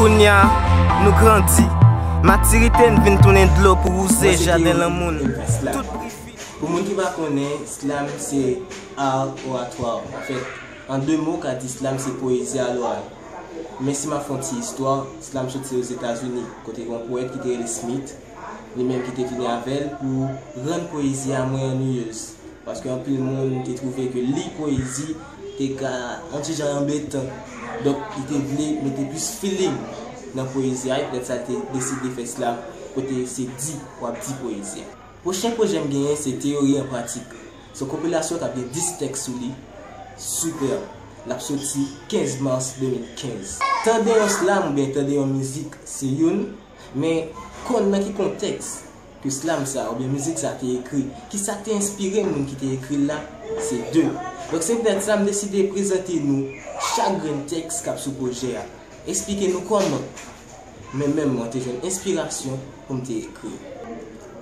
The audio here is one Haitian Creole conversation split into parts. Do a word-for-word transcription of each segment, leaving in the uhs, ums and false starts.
Kounye a, nou grandi. Matirite n vin tounen dlo pou wouze jaden lanmou n. Tout pri fi. Pou moun ki pa konnen, slam se art oratoire. Anfèt, an de mo, ka di slam se poezi aloral. Men si m ap fè yon ti istwa, slam soti Ozetazini, kote gen yon powèt ki te rele Smith, li menm ki te vini avè l pou rann poezi a mwen anniyez. Paske anpil moun te twouve ke li poezi te ka yon ti jan anbetan. Donk, li te vle mete plis feeling nan poezi a, e poutèt sa, li te deside fè slam, kote se di w ap di poezi a. Pwochen pwojè m genyen, se Teyori an Pratik. Se yon konpilasyon k ap gen dis tèks sou li. Sipè! L ap soti kenz mas de mil kenz. Tande yon slam oubyen tande yon mizik, se youn, men konn nan ki kontèks ke slam sa a oubyen mizik sa a te ekri, kisa k te enspire moun ki te ekri l la, se de. Donk, se poutèt sa m deside prezante nou chak grenn tèks k ap sou pwojè a, eksplike nou kòman mwen menm mwen te jwenn enspirasyon pou m te ekri.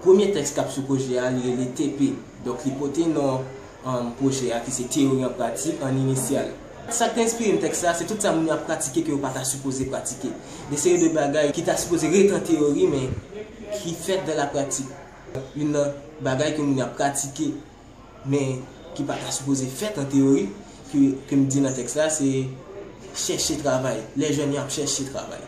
Premye tèks k ap sou pwojè a, li rele T P. Donk, li pote non, um, pwojè a ki se Teyori an Pratik an inisyal. Sa k te enspire m tèks sa, se tout sa moun yo ap pratike ke yo pa ta sipoze pratike. De seri de bagay ki ta sipoze ret an teyori, men ki fèt dan la pratik. Youn nan bagay ke moun yo ap pratike, men ki pa ta sipoze fèt an teyori, ke, ke m di nan tèks la, se chèche travay. Lè jèn yo ap chèche travay.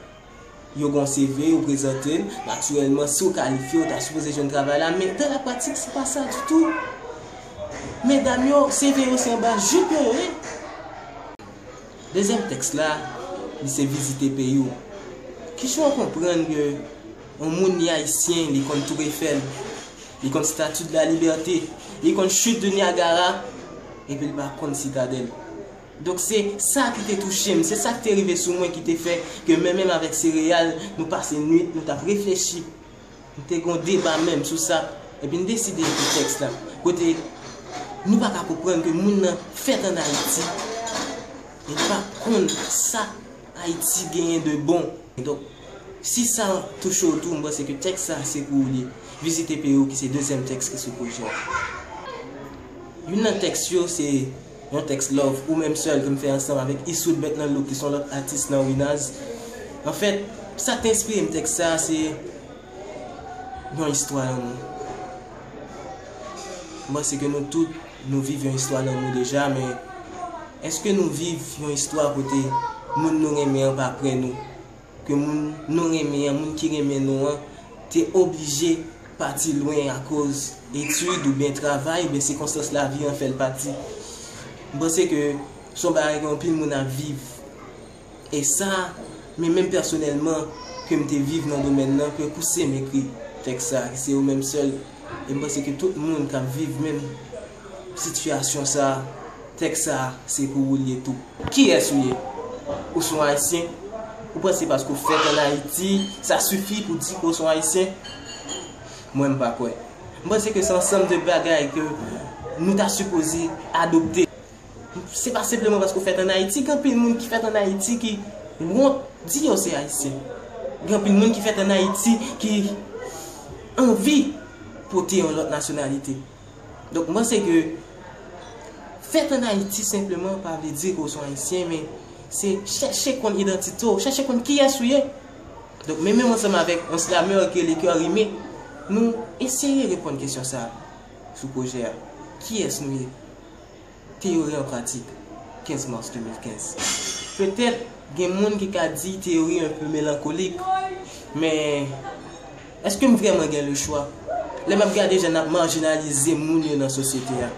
Yo gen yon C V, yo prezante l. Natirèlman, si w kalifye, w ta sipoze jwenn travay la. Men, dan la pratik, se pa sa ditou. Medam yo, C V yo, se anba jip yo yo ye. Dezyèm tèks la, li se Vizite peyi w. Kijan w konprann ke yon moun li ayisyen, li konn Tour Eiffel, li konn Statue de la Liberté, li konn Chute de Niagara, epi li pa konn Sitadèl? Donk, se sa ki te touche m, se sa ki te rive sou mwen ki te fè ke mwen menm avèk Sereyal, nou pase nwit, nou t ap reflechi. M te gen yon deba menm sou sa, epi n deside ekri tèks la. Kote nou pa ka konprann ke moun nan fèt ann Ayiti, e li pa konn sa Ayiti genyen de bon. Donk, si sa touche w tou, m panse ke tèks sa se pou ou li ye. Vizite peyi w ki se dezyèm tèks ki sou pwojè a. Youn nan tèks yo se yon tèks love, Ou menm sèl, ke m fè ansanm avèk Isoud Bèt nan Louk, ki se yon lòt atis nan Winaz. Anfèt, sa k te enspire m tèks sa, se yon istwa lanmou. M panse ke nou tout, nou viv yon istwa lanmou deja, men èske nou viv yon istwa kote moun nou renmen an pa prè nou? Ke moun nou renmen an, moun ki renmen nou an, te oblije pati lwen akoz etid oubyen travay oubyen sikonstans lavi an fè l pati. M panse ke se yon bagay ke anpil moun ap viv. E sa, men menm pèsonèlman, ke m te viv nan domèn nan, ke pouse m ekri tèks sa, ki se Ou menm sèl. E m panse ke tout moun k ap viv menm sitiyasyon sa, tèks sa, se pou ou li ye tou. Kiyès ou ye? Ou se yon Ayisyen? Ou panse paske w fèt ann Ayiti, sa sifi pou di ke w se yon Ayisyen? Mwen, m pa kwè. M panse ke se ansanm de bagay ke nou ta sipoze adopte. Se pa senpleman paske w fèt ann Ayiti, gen anpil moun ki fèt ann Ayiti ki wont di yo se Ayisyen. Gen anpil moun ki fèt ann Ayiti ki anvi pote yon lòt nasyonalite. Donk, m panse ke fèt ann Ayiti senpleman pa vle di ke w se yon Ayisyen, men se chèche konn idantite w, chèche konn kiyès ou ye. Donk, men menm ansanm avèk yon slamè ki rele Cœur Rimé, nou eseye reponn kesyon sa a sou pwojè a. Kiyès nou ye? Teyori an pratik, kenz mas de mil kenz. Petèt, gen moun ki ka di Teyori un peu mélancolique, men èske m vrèman gen le chwa? Lè m ap gade jan n ap majinalize moun yo nan sosyete a.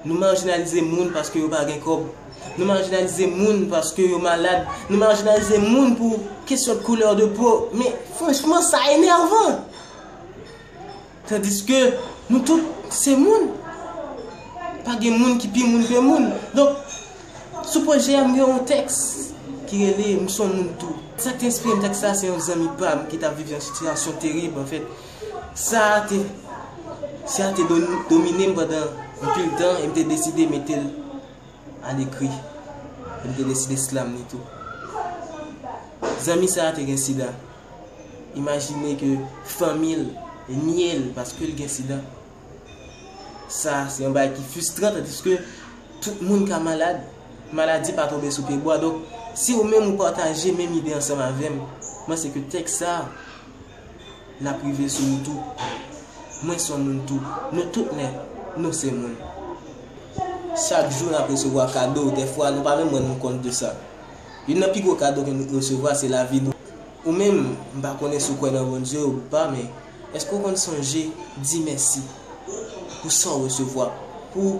Nou majinalize moun paske yo pa gen kòb. Nou majinalize moun paske yo malad. Nou majinalize moun pou kesyon de koulè de po. Men, franchman, sa enèvan! Tandiske nou tout se moun. Pa gen moun ki pi moun ke moun. Donk, sou pwojè a, m gen yon tèks ki rele M se yon moun tou. Sa k te enspire m tèks sa, se yon zanmi pa m ki t ap viv yon sitiyasyon terib, anfèt. Sa a te, sa a te do-, domine m pandan anpil tan e m te deside mete l alekri. E m te deside slam li tou. Zanmi sa a te gen sida. Imajine ke fanmi l nye l paske l gen sida. Sa, se yon bagay ki fristran, tandiske tout moun ka malad. Maladi pa tonbe sou pye bwa. Donk, Si ou menm ou pataje menm ide ansanm avè m, m panse ke tèks sa a l ap rive sou ou tou. Mwen se yon moun tou. Nou tout nèt, nou se moun. Chak jou n ap resevwa kado, dèfwa nou pa menm rann nou kont de sa. Youn nan pi gwo kado ke nou resevwa se lavi nou. Ou menm, m pa konnen si w kwè nan Bondye ou pa, men èske w konn sonje di mèsi pou sa w resevwa, pou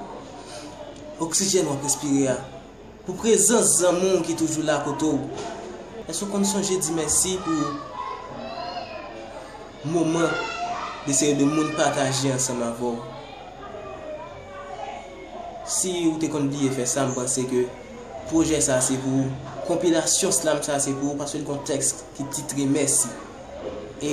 oksijèn w ap respire a, pou prezans zanmi w ki toujou la kote w? Èske w konn sonje di mèsi pou moman de seri de moun pataje ansanm avè w? Si ou te konn bliye fè sa, m panse ke pwojè sa se pou ou, konpilasyon slam sa se pou ou, paske l gon tèks ki titre Mèsi. E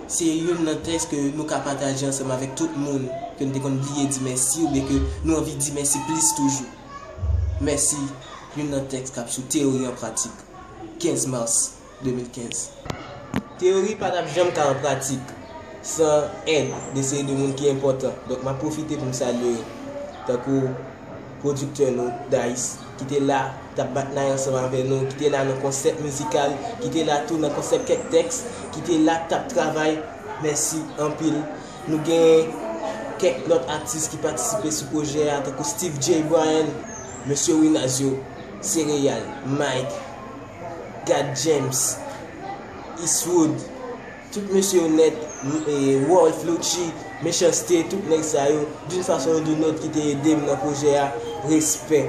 se youn nan tèks ke nou ka pataje ansanm avèk tout moun ke n te konn bliye di mèsi oubyen ke nou anvi di mèsi plis toujou. Mèsi, youn nan tèks k ap sou Teyori an Pratik, kenz mas de mil kenz. Teyori pa t ap janm ka an pratik san èd de seri de moun ki enpòtan. Donk, m ap pwofite pou m salye tankou pwodiktè nou, Dais, ki te la, t ap bat nay ansanm avè nou, ki te la nan konsèp mizikal, ki te la tou nan konsèp kèk tèks, ki te la, t ap travay. Mèsi anpil. Nou gen kèk lòt atis ki patisipe sou pwojè a, tankou Steve J. Bryan, Mesye Winazio, Sereyal, Mike, Gad James, Eastwood, tout mesye yo nèt, m- e, Wolf, Lucci, Mechanste, tout nèg sa yo, d'une façon ou d'une autre, ki te ede m nan pwojè a, respè.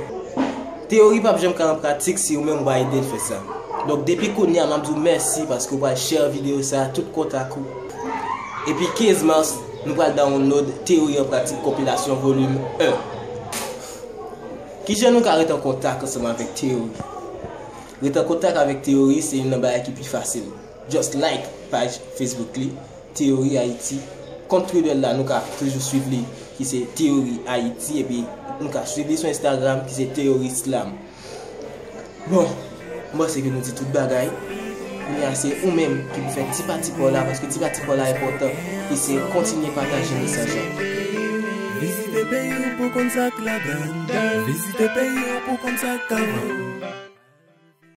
Teyori p ap janm ka an pratik si ou menm ou pa ede l fè sa. Donk, depi kounye a, m ap di w mèsi paske w pral share videyo sa a tout kontak ou. Epi kenz mas, nou pral download Teyori an Pratik konpilasyon volim en. Kijan nou ka ret an kontak ansanm avèk Teyori? Ret an kontak avèk Teyori se youn nan bagay ki pi fasil. Just like paj Facebook li, Teyori Ayiti. Kont Twitter la, nou ka toujou swiv li, ki se Teyori Ayiti, epi nou ka swiv li sou Instagram, ki se Teyori Slam. Bon, m panse ke nou di tout bagay. Kounye a se ou menm ki pou fè ti pati pa w la, paske ti pati pa w la enpòtan, e se kontinye pataje mesaj la. Vizite peyi w pou konn sa k ladann. Vizite peyi w pou konn sa k avan.